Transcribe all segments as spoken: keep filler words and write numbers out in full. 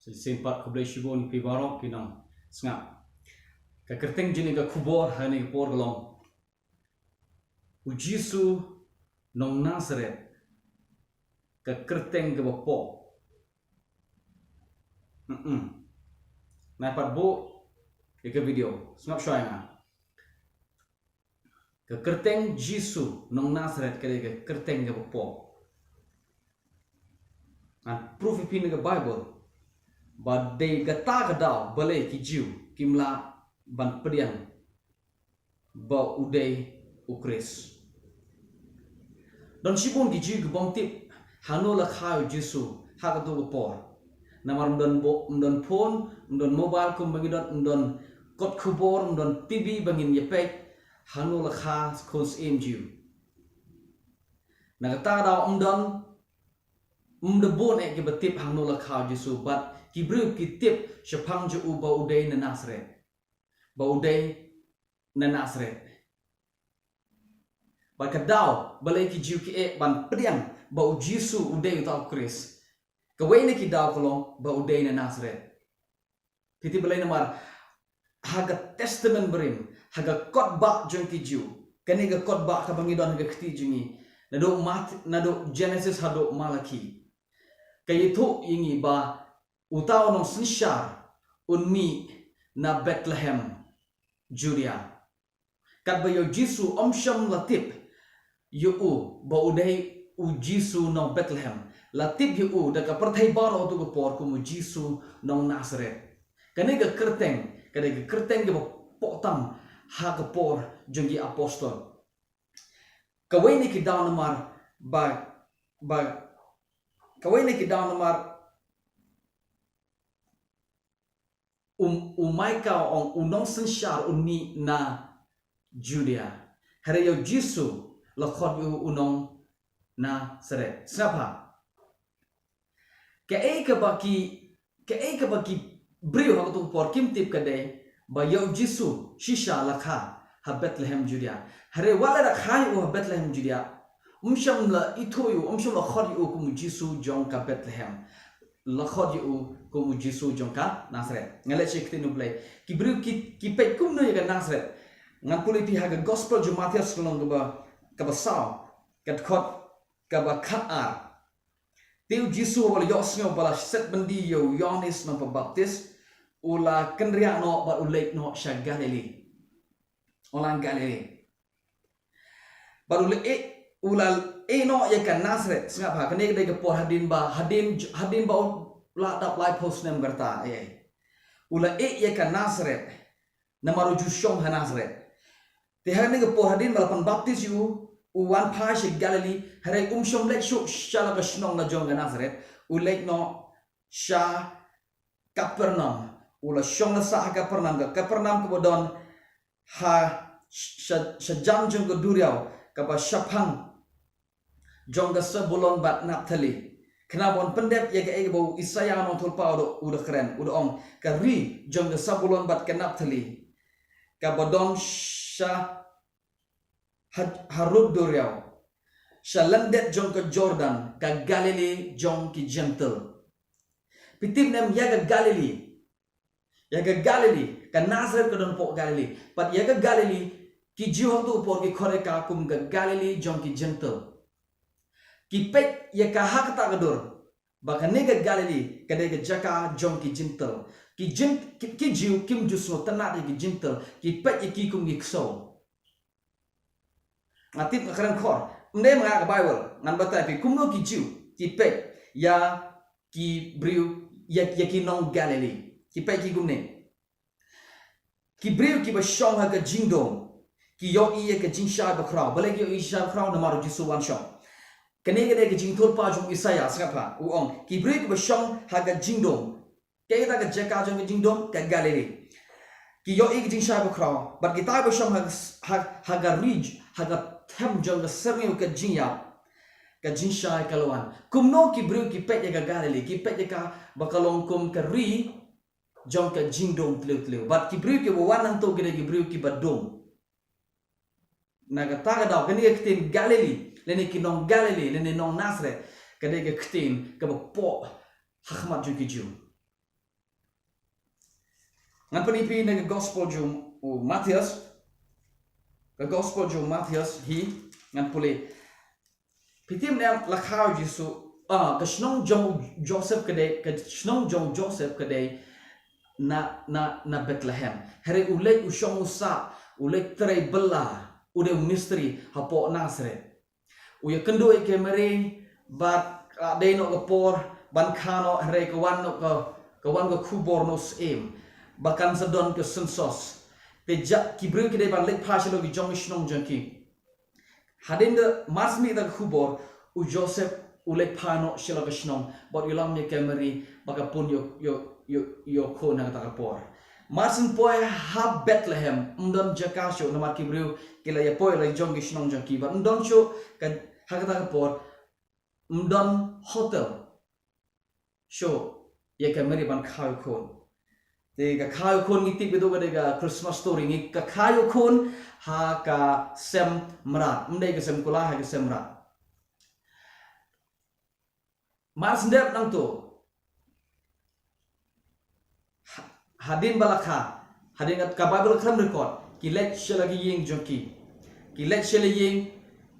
Shisien pat khublei shibun ïa phi baroh ki nang sngap. Ka kyrteng jong kane ka khubor ha kane ka por ka long, U Jisu nong Nasaret, ka kyrteng kaba pop. Mm-mm. Nai pat buh ïa ka video, sngap shwa ïa nga. Ka kyrteng Jisu nong Nasaret ka dei ka kyrteng kaba pop. Ngan proof ïa phi na ka Bible ba dei kata ka daw balei ki Jiw kim lah ban pdiang ba u dei U Khrist. Don shibun ki Jiw ki bym tip hangno la kha ïa U Jisu ha kato ka por. Namar ym don bo-, ym don phone, ym don mobile kumba ngi don, ym don kot khubor, ym don T V ba ngin ïa peit hangno la kha Khun Syiem Jiw. Na kata ka daw ym don, ym da bun eh kiba tip hangno la kha U Jisu, bad ki briew ki tip shaphang jong u ba u dei na Nasaret. Ba u dei na Nasaret. Bad ka daw balei ki Jiw ki eh ban pdiang ba U Jisu u dei uta U Khrist, kawei na ki daw ka long ba u dei na Nasaret. Phi tip balei? Namar ha ka Testament Barim, ha ka kot bah jong ki Jiw, kane ka kot bah kaba ngi don ha ka kti jong ngi, naduh Mat-, naduh Genesis haduh Malaki, ka ïathuh ïa ngi ba uta u nongsynshar un mih na Bethlehem, Judea. Katba ïa U Jisu ym shym la tip ïa u ba u dei U Jisu nong Bethlehem. La tip ïa u da ka pyrthei baroh ha kato ka por kum U Jisu nong Nasaret. Kane ka kyrteng ka dei ka kyrteng kaba pop tam ha ka por jong ki apostol. Kawei na ki daw namar ba, ba, kawei na ki daw namar u, u Micah u ong u nongsynshar un mih na Judea. Hynrei ïa U Jisu la khot ïa u u nong Nasaret. Sngap ha. Kaei kaba ki, kaei kaba ki briew ha kato ka por kim tip ka dei ba ïa U Jisu shisha la kha ha Bethlehem Judea. Hynrei wat la da kha ïa u ha Bethlehem Judea, ym shym la ithuh ïa u, ym shym la khot ïa u kum U Jisu jong ka Bethlehem. La khot ïa u kum U Jisu jong ka Nasaret. Ngan leit sha ka ktien U Blei. Ki briew ki, ki peit kumno ïa ka Nasaret? Ngan pule ïa phi ha ka Gospel jong u Mathaios ka lynnong kaba, kaba saw, ka dkhot kaba khatar. Te U Jisu haba la ïohsngew ba la set byndi ïa u Ïoannis Nongpynbaptis, u la kynriah noh bad u leit noh sha Galili. U la Galili. Bad u la ïeh, u la ïeh noh ïa ka Nasaret. Sngap ha, kane ka dei ka por hadien ba, hadien, hadien ba u la dap laiphew snem ka rta, eh, eh. U la ïeh ïa ka Nasaret. Namar u ju shong ha Nasaret. Te ha kane ka por hadien ba la pynbaptis ïa u, u wan phai sha Galili, hynrei um shym leit shuh sha la ka shnong la jong ka Nasaret, u leit noh sha Kapernaum. U la shong la sah ha Kapernaum, ka Kapernaum kaba don ha sha, shajan jong ka duriaw kaba shaphang jong ka Sebulon bad Naphtali. Khnang ban pyndep ïa kaei kaba u Isaïah u nongthoh lypa u da, u da kren, u da ong, ka ri jong ka Sebulon bad ka Naphtali, kaba don sha ha, harud duriaw, sha lyndet jong ka Jordan, ka Galili jong ki Jentil. Phi tip ne em ïa ka Galili? Ïa ka Galili, ka Nasaret ka don hapoh Galili. Bad ïa ka Galili, ki Jiw ha kato ka por ki khot ïa ka kum ka Galili jong ki Jentil. Ki peit ïa ka ha kata ka dur ba kane ka Galili ka dei ka jaka jong ki Jentil. Ki Jen-, ki, ki Jiw kim ju sngewtynnad ïa ki Jentil, ki peit ïa ki kum ki ksew. Nga tip nga kren khor. Ym dei ma nga ka Baibl. Ngan batai phi kumno ki Jiw ki peit ïa ki briew, ïa, ïa ki nong Galili. Ki peit ki kumne. Ki briew kiba shong ha ka jingdum ki ïohi ïa ka jingshai bakhraw. Balei ki ïohi jingshai bakhraw? Namar U Jisu wan shong. Kane ka dei ka jingthoh lypa jong u Isaïah, sngap ha. U ong, ki briew kiba shong ha ka jingdum. Kaei kata ka jaka jong ka jingdum? Ka Galili. Ki ïohi ka jingshai bakhraw. Bad kita ba shong ha, ha, ha ka ri, ha ka them jong ka syrngiew ka jingïap, ka jingshai ka la wan. Kumno ki briew ki peit ïa ka Galili? Ki peit ïa ka ba ka long kum ka ri jong ka jingdum tliw tliw. Bad ki briew kiba wan nangto ki dei ki briew kiba dum. Na kata ka daw, kane ka ktien Galili, lane ki nong Galili, lane nong Nasaret, ka dei ka ktien kaba pop ha khmat jong ki Jiw. Ngan pyni phi na ka gospel jong u Mathaios. Ka gospel jong u Mathaios hi, ngan pule. Phi tip ne em la kha u Jisu, ah, ka shnong jong u Joseph ka dei, ka shnong jong u Joseph ka dei na, na, na Bethlehem. Hynrei u leit u shong u sah, u leit trei bylla, u dei u mistri hapoh Nazareth. U ïakynduh ïa ka Mary, bad ka la dei noh ka por ban kha noh, hynrei ka wan noh ka, ka wan ka khubor noh syiem ba kan sa don ka census. Te ïa ki briew ki dei ban leit phai sha la ki jong ki shnong jong ki. Hadien ka mar shu mih da ka khubor, u Joseph u leit phai noh sha la ka shnong bad u ïalam ïa ka Mary ba ka pun ïoh, ïoh, ïoh, ïoh khun ha kata ka por. Mar shu poi ha Bethlehem, ym don jaka shuh namar ki briew ki la ïa poi la jong ki shnong jong ki bad ym don shuh ka, ha kata ka por, ym don hotel shuh ïa ka Mary ban kha ïa u khun. Te ka kha ïa u khun ngi tip ïa u ka dei ka Christmas story, ngi, ka kha ïa u khun ha ka sem mrad, ym dei ka sem kulai, ha ka sem mrad. Mar shu dep nangto, ha-, hadien ba la kha, hadien ka, ka Bible khlem record, ki leit sha la ki ïing jong ki. Ki leit sha la ïing,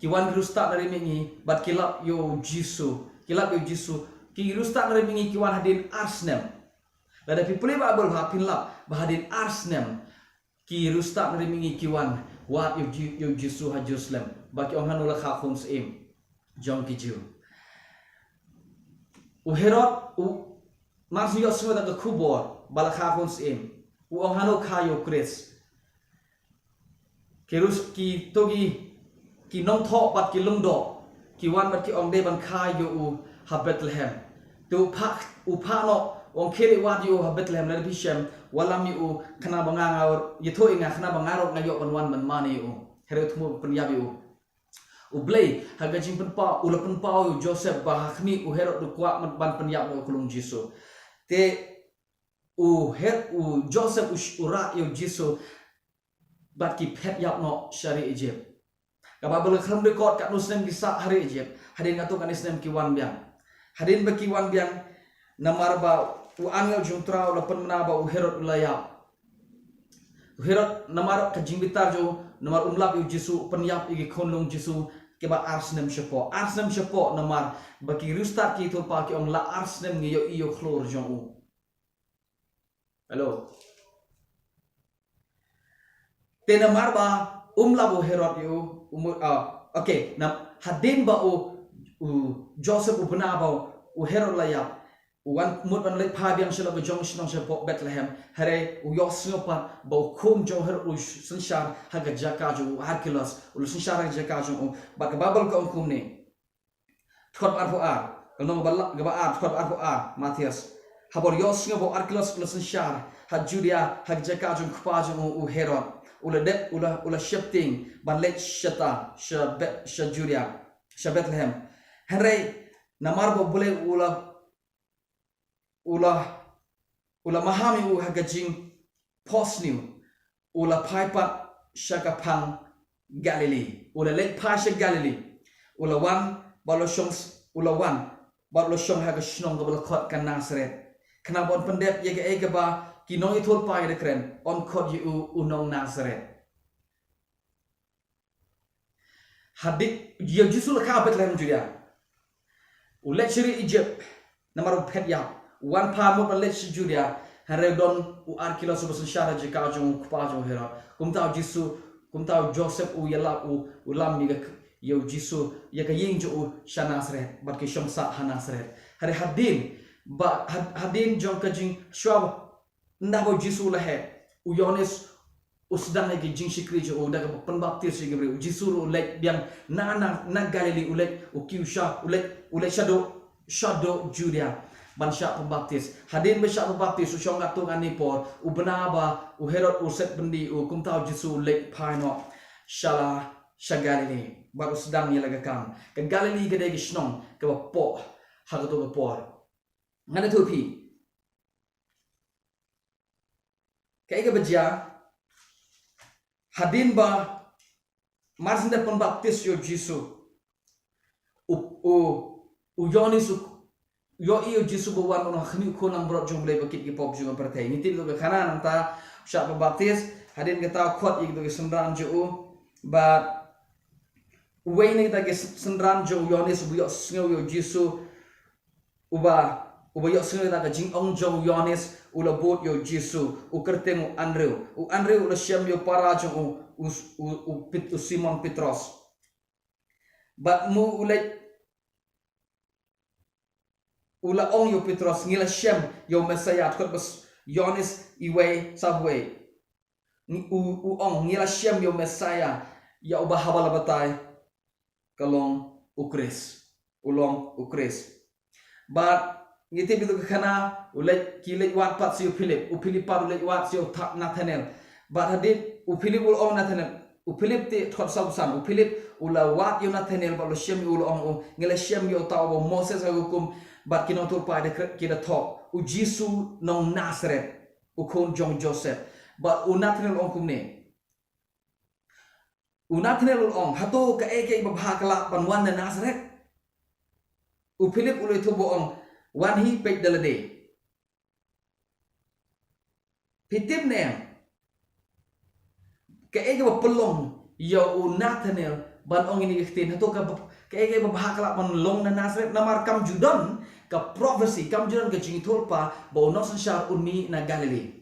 ki wan ki riewstad na ri mihngi bad ki lap ïa u Jisu. Ki lap ïa u Jisu. Ki riewstad na ri mihngi ki wan hadien ar snem. Lada phi pule Bible bha phin lap ba hadien ar snem ki riewstad na ri mihngi ki wan wad ïa u Ji-, ïa u Jisu ha Jerusalem. Ba ki ong, hano la kha khun syiem jong ki Jiw. U Herod, u, mar shu ïohsngew da ka khubor ba la kha khun syiem, u ong, hano kha ïa u Khrist. Ki riewstad, kito ki, ki nongthoh bad ki lyngdoh ki wan bad ki ong, dei ban kha ïa u ha Bethlehem. Te u phah, u phah noh, u ong, khie leit wad ïa u ha Bethlehem, lada phi shem, wallam ïa u, khnang ba nga, nga ïathuh ïa nga, khnang ba nga ruh nga ïoh ban wan ban mane ïa u. Hynrei u thmu pynïap ïa u. U Blei ha ka jingpynpaw, u la pynpaw ïa u Joseph ba ha khmih u Herod u kwah ban pynïap noh u khlung Jisu. Te u Her-, u Joseph u sh-, u rah ïa u Jisu bad ki phet ïap noh sha ri Egypt. Ka Bible khlem record katno snem ki sah ha ri Egypt, hadien katto katne snem ki wan biang. Hadien ba ki wan biang, namar ba u angel jong u Trai u la pynbna ba u Herod u la ïap. U Herod namar ka jingbitar jong u, namar um lap ïa u Jisu, u pynïap ïa ki khunlung Jisu kiba ar snem shapoh. Ar snem shapoh namar ba ki riewstad ki tulpa ki ong la ar snem ngi ïohi ïa u khlur jong u. Hello. Te namar ba um lap u Herod ïa u, u mut, ah, okay, na hadien ba u, u Joseph u bna ba u Herod la ïap, u wan mut ban leit phai biang sha la ka jong shnong shapoh Bethlehem, hynrei u ïohsngew pat ba u khun jong u Herod u synshar ha ka jaka jong u, Archelaus u la synshar ha ka jaka jong u, bad ka Bible ka ong kumne. Dkhot ba arphew ar, ka lynnong kaba la-, kaba ar, dkhot ba arphew ar, Mathaios. Haba u ïohsngew ba u Archelaus u la synshar ha Judea ha ka jaka jong u kpa jong u, u Herod, u la dep, u la, u la sheptieng ban leit shata sha Be-, sha Judea, sha Bethlehem. Hynrei namar ba u Blei u la u la, u la maham ïa u ha ka jingphohsniew, u la phai pat sha ka phang Galilee. U la leit phai sha Galilee. U la wan bad u la shong s-, u la wan bad u la shong ha ka shnong kaba la khot ka Nazareth, khnang ba un pyndep ïa kaei kaba ki nongïathuhlypa ki da kren, un khot ïa u, u nong Nazareth. Hadien, ïa u Jisu la kha Bethlehem Judea. U leit sha ri Egypt namar u phet ïap. U wan phai mut ban leit sha Judea. Hynrei don u Archelaus uba synshar ha jaka jong u kpa jong u Herod. Kumta u Jisu, kumta u Joseph u ïalap u, u lam ïa ka, ïa u Jisu, ïa ka ïing jong u sha Nazareth, bad ki shong sah ha Nazareth. Hynrei hadien, ba, had-, hadien jong ka jing, shuwa ynda ba u Jisu u la heh, u Ïohannes u sdang ïa ki jingshakri jong u da kaba pynbaptis ïa ki briew. U Jisu ruh u leit biang na, na, na Galilee, u leit, u kiew sha, u leit, u leit shaduh, shaduh Judea ban shah pynbaptis. Hadien ba shah pynbaptis, u shong katto katne por, u bna ba u Herod u set byndi ïa u, kumta u Jisu u leit phai noh sha la, sha Galilee, bad u sdang ïa la ka kam. Ka Galilee ka dei ka shnong kaba poh ha kato ka por. Ngan ïathuh ïa phi kaei kaba jia hadien ba mar shen da pynbaptis ïa u Jisu, u, u, u Ïohannes u, ïohi ïa u Jisu ba wan, u ong ha khmih u Khun langbrot jong U Blei ba kit ki pop jong ka pyrthei. Ngi tip ïa ka khana nangta, u shah ba baptis, hadien kata u khot ïa kito ki synran jong u, bad uwei na kita ki synran jong u Ïoannis uba ïohsngew ïa u Jisu, uba, uba ïohsngew ïa ka jingong jong u Ïoannis, u la bud ïa u Jisu, u kyrteng u Andrew. U Andrew u la shem ïa u para jong u, u, u, u Pit-, u Simon Petros. Bad mo u leit, u la ong ïa u Petros, ngi la shem ïa u Messaïah, dkhot ba s-, Ïoannis iwei sa uwei. Ngi, u, u ong, ngi la shem ïa u Messaïah, ïa uba haba la batai ka long u Khrist. U long u Khrist. Bad ngi tip ïa ka khana, u leit, ki leit wad pat sha u Philip, u Philip pat u leit wad sha u Tha-, Nathanael. Bad hadien u Philip u la ong Nathanael, u Philip te dkhot saw phew san, u Philip u la wad ïa u Nathanael bad u la shem ïa u, u la ong u, ngi la shem ïa uta uba Moses ha ka hukum bad ki nongïathuhlypa ki da thoh, u Jisu nong Nasareth, u khun jong Joseph. Bad u Nathanael u ong kumne. U Nathanael u la ong, hato kaei kaei ba bha ka lah ban wan na Nasareth? U Philip u la ïathuh bad u ong, wan hi peit da lade. Phi tip ne em? Kaei kaba pynlong ïa u Nathanael ban ong ïa kine ki ktien, hato ka, kaei kaei ba bha ka lah ban long na Nasareth, namar kam ju don ka prophecy, kam ju don ka jingïathuhlypa ba u nongsynshar un mih na Galilee.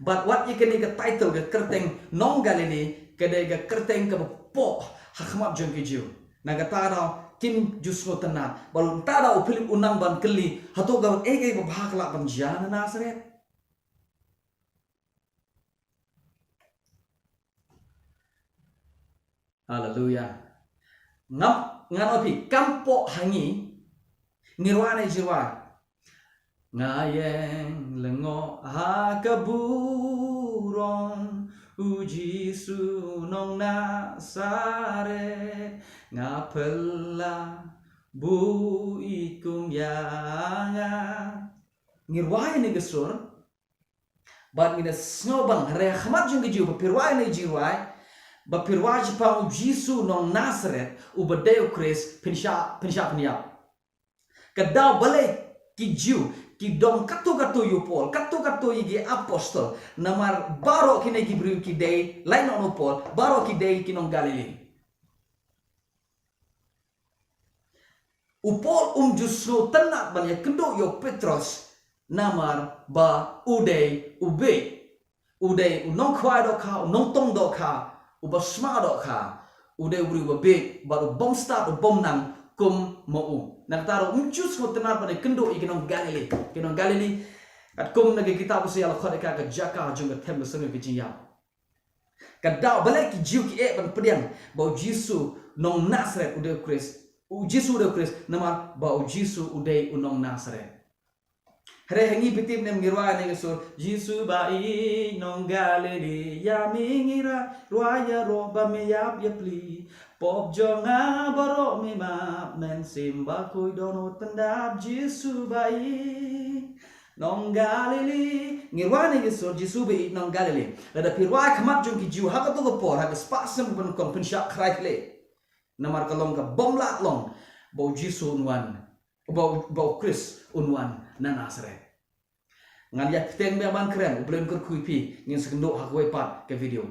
Bad wat ïa kane ka title, ka kyrteng nong Galilee, ka dei ka kyrteng kaba poh ha khmat jong ki Jiw. Na kata ka daw kim ju sngewtynnat. Bad uta ka daw u Philip u nang ban kylli, hato kaei kaei ba bha ka lah ban jia na Nasareth? Haleluya. Ngam, ngan ong ïa phi, kam poh ha ngi, ngi rwai ne jingrwai. Nga ïeng lyngngoh ha ka burom, u Jisu nong Nasareth, nga phylla buh i kum ïa nga. Ngi rwai ne ka sur, bad ngi da sngewbang, hynrei ha khmat jong ki Jiw ba phi rwai ne jingrwai, ba phi rwai shaphang u Jisu nong Nasareth, uba dei u Khrist, phin shah, phin shah pynïap. Ka daw balei ki Jiw ki dom katto katto ïa u Paul, katto katto ïa ki apostol, namar baroh kine ki briew ki dei, lait noh na u Paul, baroh ki dei ki nong Galilee. U Paul um ju sngewtynnat ban ïakynduh ïa u Petros, namar ba u dei u bieit. U dei u nongkhwai dohkha, u nongtong dohkha, uba sma dohkha. U dei u briew uba bieit, bad u bym stad, u bym nang kum ma u. Na kata ruh um ju sngewtynnat ban ïakynduh ïa ki nong Galilee. Ki nong Galilee, katkum na ka kitab u Isaiah la khot ïa ka ka jaka jong ka them ka syrngiew ka jingïap. Ka daw balei ki Jiw ki eh ban pdiang ba u Jisu nong Nasareth u dei u Khrist. U Jisu u dei u Khrist, namar ba u Jisu u dei u nong Nasareth. Hynrei ha ngi phi tip ne em, ngi rwai ne ka sur, Jisu ba ïeit nong Galilee, ïa me ngi rwai, rwai ïaroh ba me ïap ïapli. Pop jong nga baroh me map, mynsiem bakhuid dohnud pyndap, Jisu ba ïeit nong Galilee. Ngi rwai ne ka sur, Jisu ba ïeit nong Galilee. Lada phi rwai ha khmat jong ki Jiw ha kato ka por, ha ka spah snem kaba nyngkong, phin shah khreh leh. Namar ka long kaba ym lah long ba u Jisu un wan, ba u, ba u Khrist un wan na Nasareth. Ngan ïa bteng biang ban kren, U Blei un kyrkhu ïa phi, ngin sa ïakynduh ha kawei pat ka video.